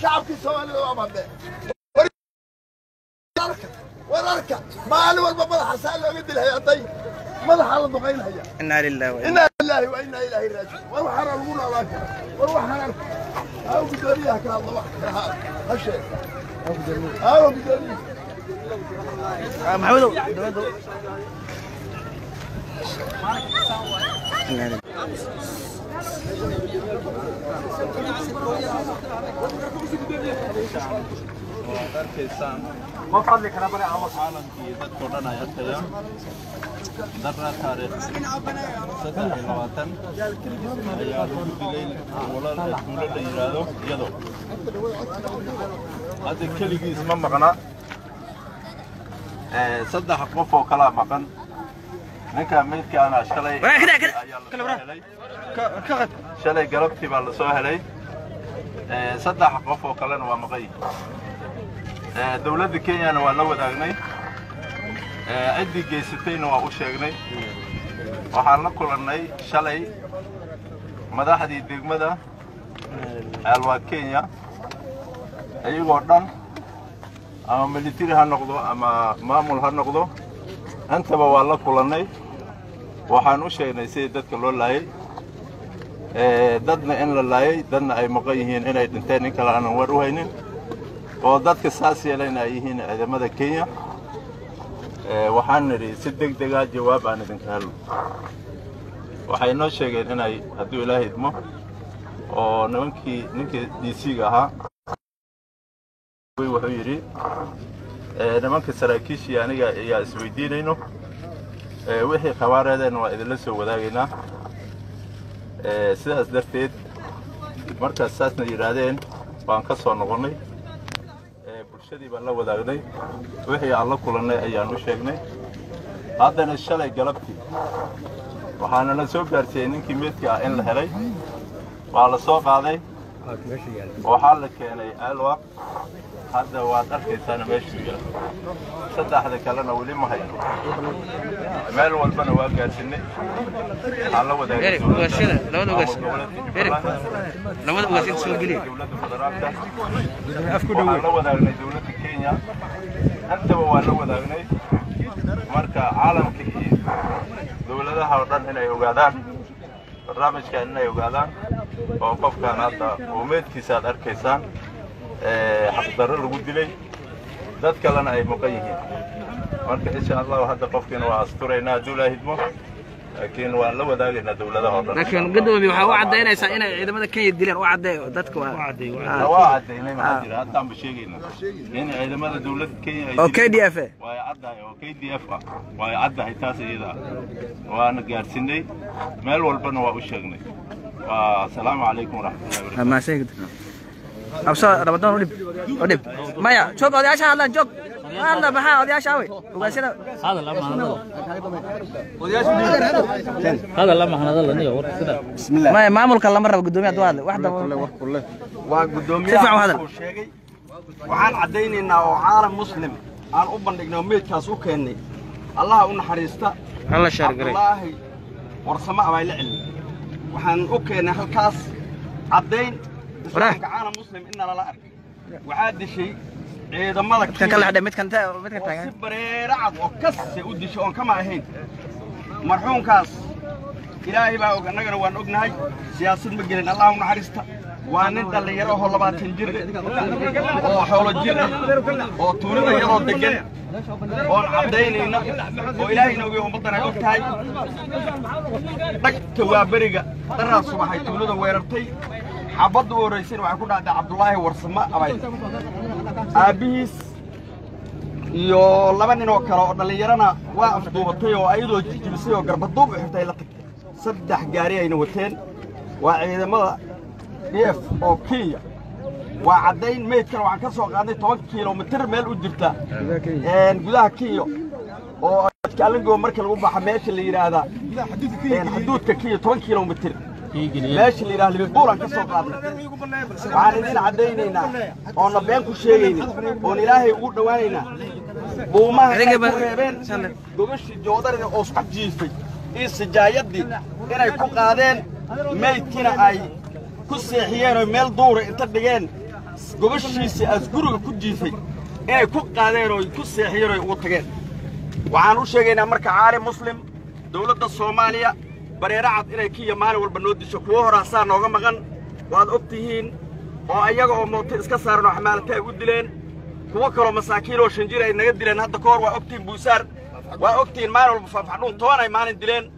Shacabkii Soomaalida waa baaba'e. Wararka maalin walba madaxa saa looga dilhaya, day madaxa la duqaynhaya. Inaa lillahi wa inaa lillahi wa inaa ilaahi raajicuun. War waxaana lagu noolaan kara? War waxaan arka aawo guddoomiyaha ka hadla, wax kale ha sheeg, aawo guddoomiyaha. Maxamedow dowladda. Waad arkaysaan caalamkii dadkao dhan ay arkayaan. Dara taariikh 23 ayaa lagu dilay tuulo la yidhaahdo Iyado. Hadda keligiis ma maqna, 3 qof oo kalaa maqan. Ninka meydkaana shalay ayaa lasoo helay, shalay galabtii baa lasoo helay. 3 qof oo kalena waa maqan yihiin. Dowladda Kenyana waa la wadaagnay, ciddii geysatayna waa u sheegnay. Waxaan la kulannay shalay madaxdii degmada Ceelwaa Kenya iyagoo dhan, ama military ha noqdo ama maamul ha noqdo, intaba waa la kulannay. Waxaan u sheegnay sidii dadka loo laayay, dadna in la laayay, dadna ay maqan yihiin, inay dhinteen in kale aanan war u haynin, oo dadka saas yeelayna ay yihiin ciidamada Kenya. Waxaan nidhi si deg dega jawaab aan idinka helno. Waxay noo sheegeen inay hadduu Ilaahay idmo oo nimankii ninkii D C-ga ahaa wuxuu yidhi nimanka saraakiishii aniga ayaa isweydiinayno, wixii khabaareedeen waa idinla soo wadaagaynaa. Sidaas darteed markaas saasna yidhaahdeen waan ka soo noqonnay, bulshadii baan la wadaagnay, wixii aan la kulannay ayaan u sheegnay. Haddana shalay galabtii waxaana la soo gaarsiiyey ninkii meydka ah in la helay. Waa la soo qaaday, waxaa la keenay Alwaq. Hadda waad arkaysaana meeshuu yaal. 3da kalena weli ma hayno, meel walbana waa gaarsiinay. Waxaan la wadaagay dowladda federaalka, waxaan la wadaagnay dowladda Kenya, intaba waa la wadaagnay. Marka caalamka iyo dowladaha oo dhan inay ogaadaan barnaamijkan, inay ogaadaan oo qofkan hadda oo meydkiisa aad arkaysaan xaqdarro lagu dilay, dad kalena ay maqan yihiin. Marka insha Allahu hadda qofkiina waa asturaynaa hadduu Ilaahay idmo, laakiin waan la wadaagaynaa dowladaha oo dhan. Laakiin gadoomi waxaa u caddaynaysaa inay ciidamada Kenya dileen, u caddeey oo dadka waa waa caddaynay. Maxaa jira haddaanba sheegaynaa in ciidamada dowladda Kenya ay oo K D F way caddahay oo K D F ah, way caddahay taas iyada ah. Waana gaarsiinay meel walbana waa u sheegnay. Waa asalaamu calaykum waraxmatullahi wabarakatu. Mahadsan abso Ramadan. Udhib udhib maya, joog, odayaasha hadlaan, joog hadla. Maxaa odayaasha awey ogaasyada? Maya, maamulka lama rabo, guddoomiya hadduu hadlay wax daba waa si fiican u guddoomiyaha hadal. Uu sheegay waxaan caddaynaynaa oo caalam muslim aan u bandhignay oo meydkaas u keennay. Allaha u naxariista Alla shaargaray Cabdulaahi Warsamo Abayle Cilmi. Waxaan u keennay halkaas caddayn islaamka caalam muslim in nalala arkay. Waxaa dishay ciidamada midkan ka leexdhay, midkan midkan oo taagan si bareera cad oo kase u dishay oon kama ahayn. Marxuumkaas Ilaahay baa og, annagana waan ognahay. Siyaasad ma gelin. Allah u naxariista. Waa nin dhallinyaro oo 20 jir oo xoolo jir ah oo tuulada iyadoo degan oon caddaynayna oo Ilaahayna ogay, ummaddan ay og tahay. Dhagta waa beriga daraa subaxay tuulada weerartay. Xabadda u horraysayna waxay ku dhacday Cabdulaahi Warsamo Abayl, aabbihiis iyo 2 nin oo kale oo dhallinyarana waa afduubatay oo ayadoo jijibisay oo garbaduub u xirtay la tagtay. 3 gaari ayna wateen, waa ciidamada D F oo Kenya. Waa caddayn. Meydkana waxaan ka soo qaadnay 10 kilomitir meel u jirta gudaha Kenya oo Alango marka lagu baxa meesha la yidhaahdaa xaduudka Kenya, 10 kilomitir meesha la yidhahda Liverpool aan ka soo qaadnay. Waxaan idin caddaynaynaa oonna been ku sheegaynin oon Ilaahay ugu dhowaanaynaa buumaha ay ku reebeen gogashii joodarida oo isku jiifay iyo sijaayadii inay ku qaadeen. Meydkiina ay ku seexiyeen oo meel duura inta dhigeen gobashiisii aas guriga ku jiifay inay ku qaadeen oo ku seexiyeen oo ugu tageen. Waxaan u sheegaynaa marka caalim muslim dawladda Soomaaliya bareera cad inay Kenya maalin walba noo disho kuwa horaasaa nooga maqan waad og tihiin oo ayaga oo mooto iska saaran oo xamaalata ay u dileen kuwa kaloo masaakiin oo shanjir ay naga dileen hadda ka hor waa ogtihiin Buusaar waa ogtihiin maalin walba faafxadhuun toban ay maalin dileen.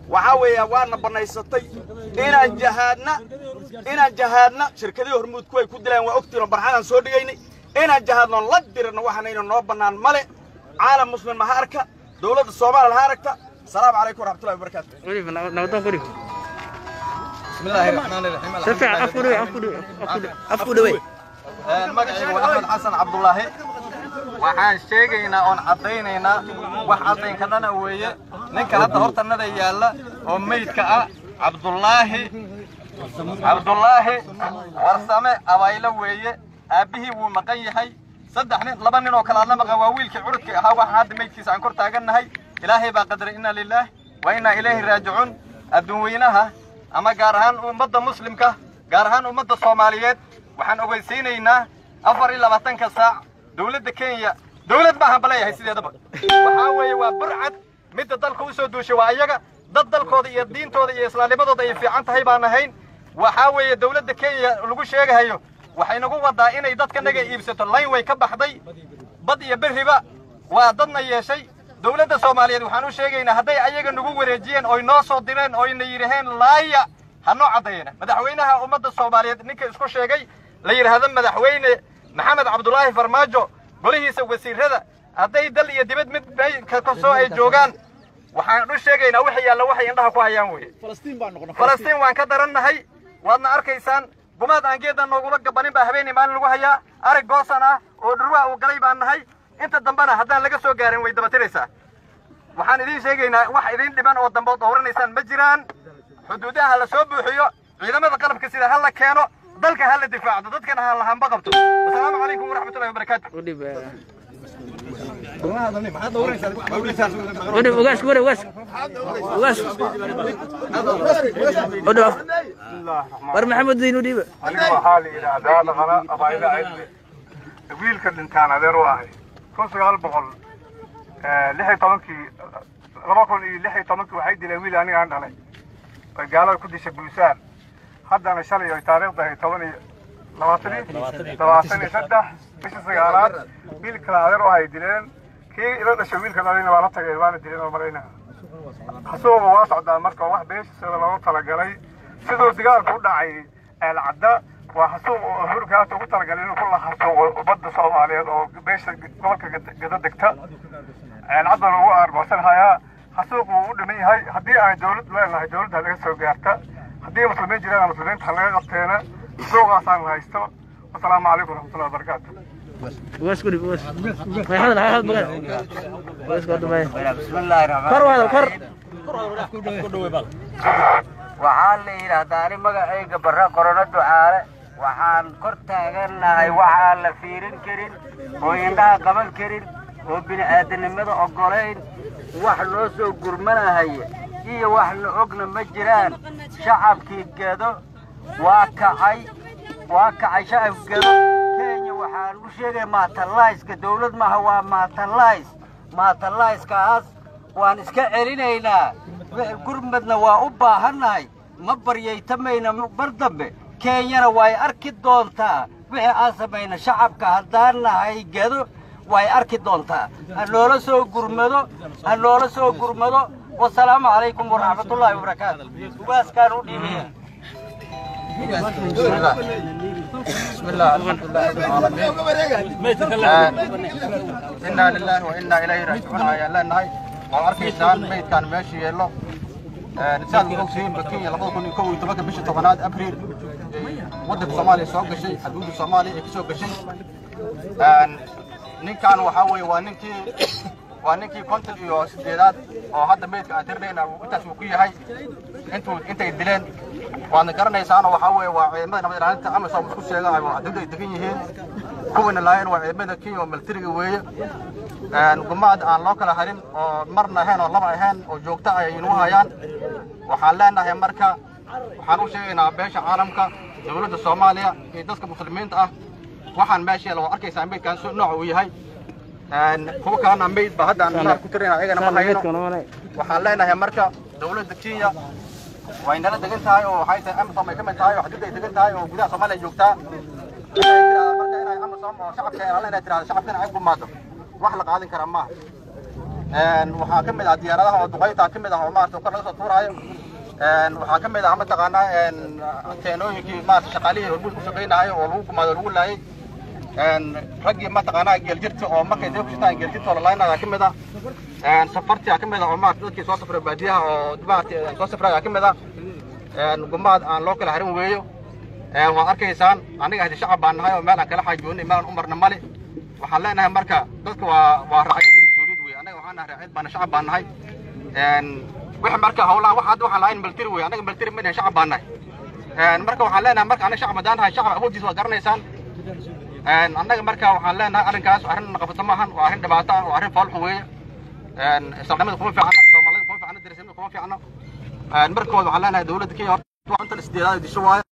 Waxaa weeya waana bannaysatay inaan jahaadna shirkadihii Hormuud kuway ku dileen waa ogtihiin oo barxadaan soo dhigaynay inaan jahaadno la dirno waxaanayna noo bannaan male. Caalam muslim ma ha arka, dawladda Soomaaliya ha aragta. Asalaamu calaykum waraxmatullahi wabarakaatu. Bismillahirrahmanirrahiim. Afku dhawe. Magacaygu waa Axmed Xasan Cabdullaahi. Waxaan sheegaynaa oon caddaynaynaa wax caddaynka dhana weeye ninka hadda hortannada yaalla oo meydka ah Cabdullaahi Warsame Abaylo weeye. Aabbihii wuu maqan yahay, saddex nin laba nin oo kale aadna maqan waa wiilkii curudka ahaa. Waxaan hadda meydkiisa aan kor taagannahay. Ilaahay baa qadaray, inna lillaah wa inna ilayhi raajicuun. Adduun weynaha ama gaar ahaan ummadda muslimka, gaar ahaan ummadda Soomaaliyeed, waxaan ogeysiinaynaa 24 saac dawladda Kenya dawlad maahan baleeyahay sideedaba. Waxaa weeye waa burcad midda dalka u soo duushay waa ayaga dad dalkooda iyo diintooda iyo islaamnimadooda ay fiican tahay baan ahayn. Waxaa weeye dawladda Kenya lagu sheegahayo waxay nagu wadaa inay dadka naga iibsato. Layn way ka baxday bad iyo berriba waa dadna yeeshay. Dawladda Soomaaliyeed waxaan u sheegaynaa hadday ayaga nagu wareejiyeen oo noo soo direen oo ina yidhaheen laaya ha noo caddeeyana. Madaxweynaha ummadda Soomaaliyeed ninka isku sheegay la yidhaahdo madaxweyne Maxamed Cabdullaahi Farmaajo golihiisa wasiirada hadday dal iyo dibad mid kasoo ay joogaan waxaan u sheegaynaa wixii yaalla waxay indhaha ku hayaan weeye. Falastiin waan ka darannahay, waadna arkaysaan. Gumaad aan geedan noogula gabanin baa habeenii maalin lagu hayaa. Arag goosan ah oo dhurwaa uu galay baan nahay. Inta dambena haddaan laga soo gaarin way dabatiraysaa. Waxaan idiin sheegaynaa wax idiin dhiban oo dambe ood dhowranaysaan ma jiraan. Xuduudaha la soo buuxiyo, ciidamada qalabka sida ha la keeno, dalka ha la difaacdo, dadkana ha la hamba qabto. Wasalaamu calaykum waraxmatullahi wabarakaatu. War Maxamed Diin u dhiiba. Aniga waxaa la yidhaahdaa dhaqana Abayla Cilmi. Wiilka dhintaan adeer u ahay 1916 2016 waxay dileen wiil aniga aan dhalay oo gaalada ku dishay Buusaar. Haddana shalay oo taariikhda ay 23 bisha sagaalaad wiil kale adeer u ahay dileen. Kii ila dhashay wiilka dhalayna waa la tagay waana dileen oo maraynaa. Xasuuba waa socdaa marka wax beesha loogu talagalay siduu dagaalku u dhacay Eelcadda waa xasuuq oo hurkaas ugu talagalay inuu ku la xasuuqo ummadda Soomaaliyeed oo beesha gobolka Gada degta. Eelcaddana ugu aargoosan hayaa xasuuq wuu u dhiman yahay. Haddii aan dawlad leenahay dawladda laga soo gaarta, haddii muslimiin jiraan muslimiinta laga qabteena xasuuqaasaan la haysto. Wasalaamu calaykum waraxmatullahi wabarakaatu. Waxaa la yidhaahdaa ani magacayga Barre Qorano Ducaale. Waxaan kor taagannahay wax aan la fiirin karin oo indhaha qaban karin oo bini'aadanimada oggolayn. Wax loo soo gurmanahaya iyo wax la ogna ma jiraan. Shacabkii Gedo waa kacay, waa kacay shacabka Gedo. Kenya waxaan u sheegay maatallayska dawlad maaha, waa maatallays. Maatallayskaas waan iska celinaynaa, gurmadna waa u baahannahay, ma baryaytamayna mar dambe. Kenyana way arki doontaa wixii aan samayna. Shacabka haddaan nahay Gedo way arki doontaa. Ha noola soo gurmado, ha noola soo gurmado. Wasalaamu calaykum waraxmatullaahi wabarakaatu. Ugaaskaan u dhiibaya. بسم الله الحمد لله رب العالمين. إنا لله وإنا إليه راجعون ayaan leenahay. Waan arkaysaan meydkaan meesha yeello. Saad u ogsihiin Kenya 2011 bishii tobanaad Abriil waddanka Soomaaliya soo gashay, xuduudda Soomaaliya ay ka soo gashay. Ninkan waxaa weeye waa ninkii 58aad oo hadda meydka aan tirinayna intaas uu ku yahay intuu intay dileen waadna garanaysaanoo waxaa weeye waa ciidamada nabad ilaalinta AMISOM isku sheegaayo oo xuduudda ay degan yihiin. Kuwana laayeen waa ciidamada Kenya oo militariga weeye. Gumaad aan loo kala harin oo marna ahayn oo laba ahayn oo joogto ay inuu hayaan. Waxaan leenahay marka Waxaan u sheegaynaa beesha caalamka, dowladda Soomaaliya iyo dadka muslimiinta ah, waxaan meesha yaalla waa arkaysaa meydkan si nooca uu yahay. Kuwa kalena meyd ba hadda aan naar ku tirina, ayagana ma hayno. Waxaan leenahay marka dowladda Kenya way nala degan tahay oo waxay tahay AMISOM ay ka mid tahay oo xadida ay degan tahay oo gudaha Soomaaliya joogtaa. Inay tiraahdo marka inay AMISOM oo shacabka ilaalin, inay tiraahdo shacabkana ay gumaado, wax la qaadan karaa maaha. Waxaa ka mid ah diyaaradaha oo duqeynta ka mid ah oo maaragtay kor laga soo tuuraayo. Waxaa ka mid ah mataqaanaa teenooyinkii maaragtay shaqaalihii Hormuud ku shaqaynayo oo lagu gumaado, lagu laayay. Raggii mataqaanaa geeljirta oo markay dib ku shitaan geeljirta oo la laynaya ka mid ah. Safartii ka mid ah oo maaragtay dadkii soo safray baadiyaha oo maaragtay soo safraya ka mid ah. Gumaad aan loo kala harin weeyo. Waad arkaysaan, aniga hadii shacab baan nahay oo meel aan kala xaajoonay, meel aan u marna male. Waxaan leenahay marka dadka waa raaciyad iyo mas-uuliyad wey. Anaga waxaan nahay raaciyad baana, shacab baan nahay. Wixii marka howlaha wax hadda waxaan lahayn military wey. Anaga military ma nahay, shacab baan nahay. Marka waxaan leenahay marka anaga shacab haddaan nahay, shacab awooddiisa waa garanaysaan. Annaga marka waxaan leenahay arrinkaas arrin naqabato maahan, waa arrin dhibaato ah, waa arrin foolxun weeye. Islaamnimada kuma fiicna, Soomaalida kuma fiicna, darisanimada kuma fiicna. Markooda waxaan leenahay dowladda Kenya horta inta sideedaad disho waaye.